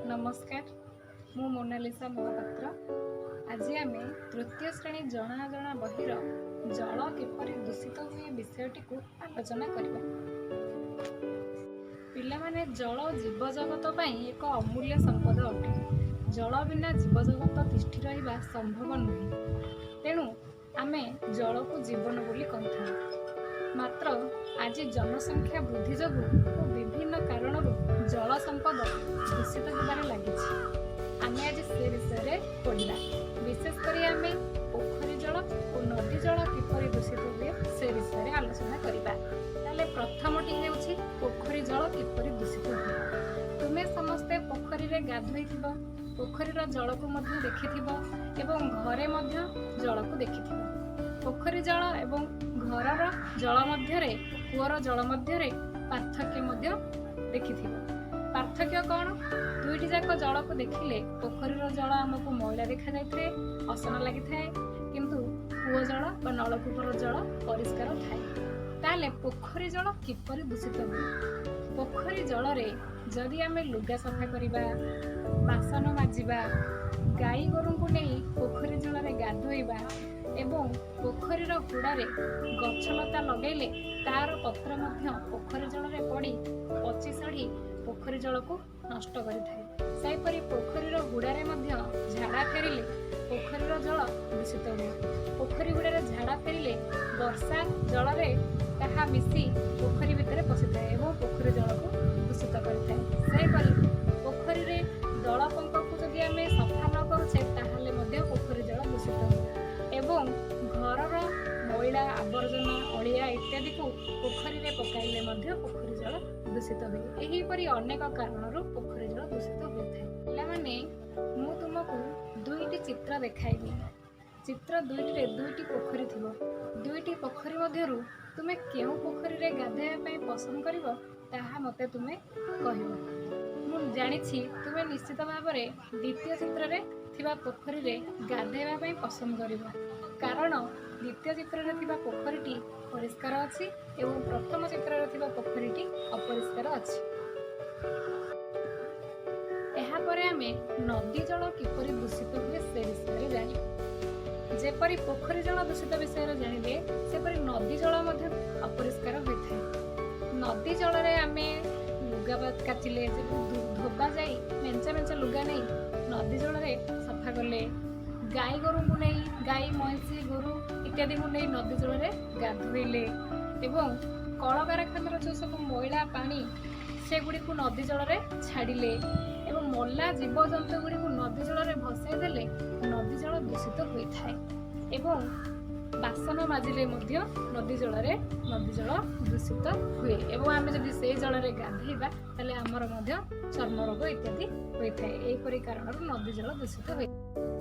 ନମସ୍କାର, ମୁଁ ମୋନାଲିସା ମହାପାତ୍ର। ଆଜି ଆମେ ତୃତୀୟ ଶ୍ରେଣୀ ଜଣା ଅଜଣା ବହିର ଜଳ କିପରି ଦୂଷିତ ହୁଏ ବିଷୟଟିକୁ ଆଲୋଚନା କରିବା। ପିଲାମାନେ, ଜଳ ଜୀବଜଗତ ପାଇଁ ଏକ ଅମୂଲ୍ୟ ସମ୍ପଦ ଅଟେ। ଜଳ ବିନା ଜୀବଜଗତ ତିଷ୍ଠି ରହିବା ସମ୍ଭବ ନୁହେଁ। ତେଣୁ ଆମେ ଜଳକୁ ଜୀବନ ବୋଲି କହିଥାଉ। ମାତ୍ର ଆଜି ଜନସଂଖ୍ୟା ବୃଦ୍ଧି ଯୋଗୁଁ ଓ ବିଭିନ୍ନ କାରଣରୁ ଜଳ ସମ୍ପଦ ଦୂଷିତ ହେବାରେ ଲାଗିଛି। ଆମେ ଆଜି ସେ ବିଷୟରେ ପଢ଼ିବା। ବିଶେଷ କରି ଆମେ ପୋଖରୀ ଜଳ ଓ ନଦୀ ଜଳ କିପରି ଦୂଷିତ ହୁଏ, ସେ ବିଷୟରେ ଆଲୋଚନା କରିବା। ତାହେଲେ ପ୍ରଥମଟି ହେଉଛି ପୋଖରୀ ଜଳ କିପରି ଦୂଷିତ ହୁଏ। ତୁମେ ସମସ୍ତେ ପୋଖରୀରେ ଗାଧୋଇଥିବ, ପୋଖରୀର ଜଳକୁ ମଧ୍ୟ ଦେଖିଥିବ ଏବଂ ଘରେ ମଧ୍ୟ ଜଳକୁ ଦେଖିଥିବ। ପୋଖରୀ ଜଳ ଏବଂ ଘରର ଜଳ ମଧ୍ୟରେ, କୂଅର ଜଳ ମଧ୍ୟରେ ପାର୍ଥକ୍ୟ ମଧ୍ୟ ଦେଖିଥିବ। ପାର୍ଥକ୍ୟ କ'ଣ? ଦୁଇଟି ଯାକ ଜଳକୁ ଦେଖିଲେ ପୋଖରୀର ଜଳ ଆମକୁ ମଇଳା ଦେଖାଯାଇଥାଏ, ଅସନା ଲାଗିଥାଏ, କିନ୍ତୁ କୂଅ ଜଳ ବା ନଳକୂପର ଜଳ ପରିଷ୍କାର ଥାଏ। ତାହେଲେ ପୋଖରୀ ଜଳ କିପରି ଦୂଷିତ ହୁଏ? ପୋଖରୀ ଜଳରେ ଯଦି ଆମେ ଲୁଗା ସଫା କରିବା, ବାସନ ମାଜିବା, ଗାଈ ଗୋରୁଙ୍କୁ ନେଇ ପୋଖରୀ ଜଳରେ ଗାଧୋଇବା ଏବଂ ପୋଖରୀର ହୁଡ଼ାରେ ଗଛଲତା ଲଗାଇଲେ ତାର ପତ୍ର ମଧ୍ୟ ପୋଖରୀ ଜଳରେ ପଡ଼ି ପଚି ସଢ଼ି ପୋଖରୀ ଜଳକୁ ନଷ୍ଟ କରିଥାଏ। ସେହିପରି ପୋଖରୀର ହୁଡ଼ାରେ ମଧ୍ୟ ଝାଡ଼ା ଫେରିଲେ ପୋଖରୀର ଜଳ ଦୂଷିତ ହୁଏ। ପୋଖରୀ ହୁଡ଼ାରେ ଝାଡ଼ା ଫେରିଲେ ବର୍ଷା ଜଳରେ ତାହା ମିଶି ପୋଖରୀ ଭିତରେ ପଶିଥାଏ ଏବଂ ପୋଖରୀ ଜଳକୁ ଦୂଷିତ କରିଥାଏ। ସେହିପରି ପୋଖରୀରେ ଦଳ ପଙ୍କକୁ ଯଦି ଆମେ ସଫା ନ କରୁଛେ, ତାହେଲେ ମଧ୍ୟ ପୋଖରୀ ଜଳ ଦୂଷିତ ହୁଏ ଏବଂ ଘରର ମଇଳା, ଆବର୍ଜନା, ଅଳିଆ ଇତ୍ୟାଦିକୁ ପୋଖରୀରେ ପକାଇଲେ ମଧ୍ୟ ପୋଖରୀ ଜଳ ଦୂଷିତ ହୁଏ। ଏହିପରି ଅନେକ କାରଣରୁ ପୋଖରୀ ଜଳ ଦୂଷିତ ହୋଇଥାଏ। ପିଲାମାନେ, ମୁଁ ତୁମକୁ ଦୁଇଟି ଚିତ୍ର ଦେଖାଇବି। ଚିତ୍ର ଦୁଇଟିରେ ଦୁଇଟି ପୋଖରୀ ଥିବ। ଦୁଇଟି ପୋଖରୀ ମଧ୍ୟରୁ ତୁମେ କେଉଁ ପୋଖରୀରେ ଗାଧୋଇବା ପାଇଁ ପସନ୍ଦ କରିବ, ତାହା ମୋତେ ତୁମେ କହିବ। ମୁଁ ଜାଣିଛି, ତୁମେ ନିଶ୍ଚିତ ଭାବରେ ଦ୍ୱିତୀୟ ଚିତ୍ରରେ ଥିବା ପୋଖରୀରେ ଗାଧୋଇବା ପାଇଁ ପସନ୍ଦ କରିବ, କାରଣ ଦ୍ୱିତୀୟ ଚିତ୍ରରେ ଥିବା ପୋଖରୀଟି ପରିଷ୍କାର ଅଛି ଏବଂ ପ୍ରଥମ ଚିତ୍ରରେ ଥିବା ପୋଖରୀଟି ଅପରିଷ୍କାର ଅଛି। ଏହାପରେ ଆମେ ନଦୀ ଜଳ କିପରି ଦୂଷିତ ହୁଏ, ସେ ବିଷୟରେ ଜାଣିବା। ଯେପରି ପୋଖରୀ ଜଳ ଦୂଷିତ ବିଷୟରେ ଜାଣିଲେ, ସେପରି ନଦୀ ଜଳ ମଧ୍ୟ ଅପରିଷ୍କାର ହୋଇଥାଏ। ନଦୀ ଜଳରେ ଆମେ ଲୁଗା କାଚିଲେ, ଯେପରି ଧୋବା ଯାଇ ମେଞ୍ଚା ମେଞ୍ଚା ଲୁଗା ନେଇ ନଦୀ ଜଳରେ ସଫା କଲେ, ଗାଈ ଗୋରୁଙ୍କୁ ନେଇ, ଗାଈ, ମଇଁଷି, ଗୋରୁ ଇତ୍ୟାଦିଙ୍କୁ ନେଇ ନଦୀ ଜଳରେ ଗାଧୋଇଲେ ଏବଂ କଳକାରଖାନାର ଯେଉଁ ସବୁ ମଇଳା ପାଣି, ସେଗୁଡ଼ିକୁ ନଦୀ ଜଳରେ ଛାଡ଼ିଲେ ଏବଂ ମଲା ଜୀବଜନ୍ତୁ ଗୁଡ଼ିକୁ ନଦୀ ଜଳରେ ଭସାଇ ଦେଲେ ନଦୀ ଜଳ ଦୂଷିତ ହୋଇଥାଏ ଏବଂ ବାସନ ମାଜିଲେ ମଧ୍ୟ ନଦୀ ଜଳରେ ନଦୀ ଜଳ ଦୂଷିତ ହୁଏ ଏବଂ ଆମେ ଯଦି ସେଇ ଜଳରେ ଗାଧେଇବା, ତାହେଲେ ଆମର ମଧ୍ୟ ଚର୍ମ ରୋଗ ଇତ୍ୟାଦି ହୋଇଥାଏ। ଏହିପରି କାରଣରୁ ନଦୀ ଜଳ ଦୂଷିତ ହୋଇଥାଏ।